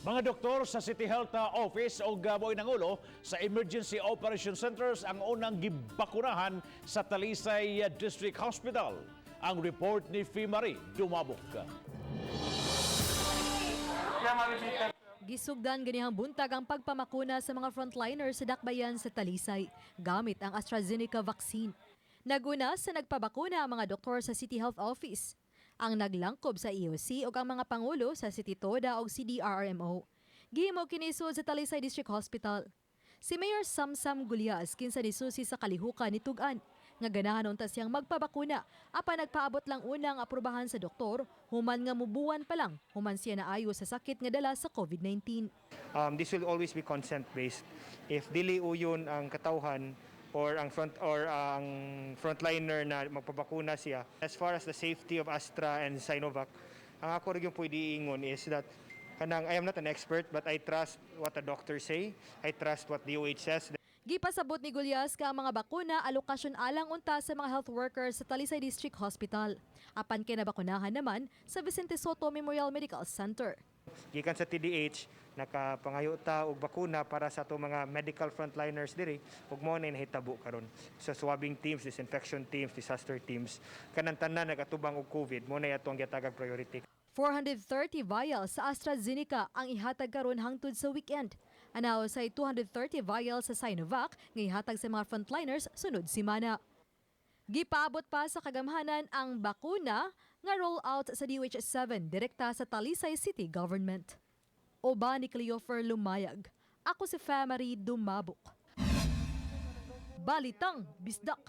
Mga doktor sa City Health Office o gaboy nangulo sa Emergency Operation Centers ang unang gibakunahan sa Talisay District Hospital. Ang report ni Fimari Dumabok. Gisugdan ganihang buntag ang pagpamakuna sa mga frontliners sa Dakbayan sa Talisay gamit ang AstraZeneca vaccine. Naguna sa nagpabakuna ang mga doktor sa City Health Office, ang naglangkob sa EOC ug ang mga pangulo sa City Toda ug CDRRMO. Gihimo kini sud sa Talisay District Hospital. Si Mayor Samsam Gulyas, kinsa nisusi sa kalihukan ni Tugan nga ganahan unta siyang magpabakuna, apan nagpaabot lang unang aprubahan sa doktor human nga mubuwan pa lang human siya naayo sa sakit nga dala sa COVID-19. This will always be consent based. If dili uyon ang katawhan or ang frontliner na magpabakuna siya. As far as the safety of Astra and Sinovac, ang ako rin yung pwede ingon is that kanang I am not an expert, but I trust what the doctors say. I trust what DOH says. Gipasabot ni Gulyas ka ang mga bakuna alokasyon alang unta sa mga health workers sa Talisay District Hospital. Apan kinabakunahan naman sa Vicente Sotto Memorial Medical Center. Gikan sa TDH, nakapangayo ta og bakuna para sa ato mga medical frontliners diri ug mao na nahitabo karon. Sa swabbing teams, disinfection teams, disaster teams, kanang tanan nagatubang og COVID, mao na ato ang gihatagag priority. 430 vials sa AstraZeneca ang ihatag karon hangtod sa weekend. Anaw sa 230 vials sa Sinovac nga ihatag sa mga frontliners sunod simana. Gipaabot pa sa kagamhanan ang bakuna nga roll out sa DOH-7 direkta sa Talisay City Government. Uban ni Cleofer Lumayag. Ako si Famary Dumabok. Balitang Bisdak.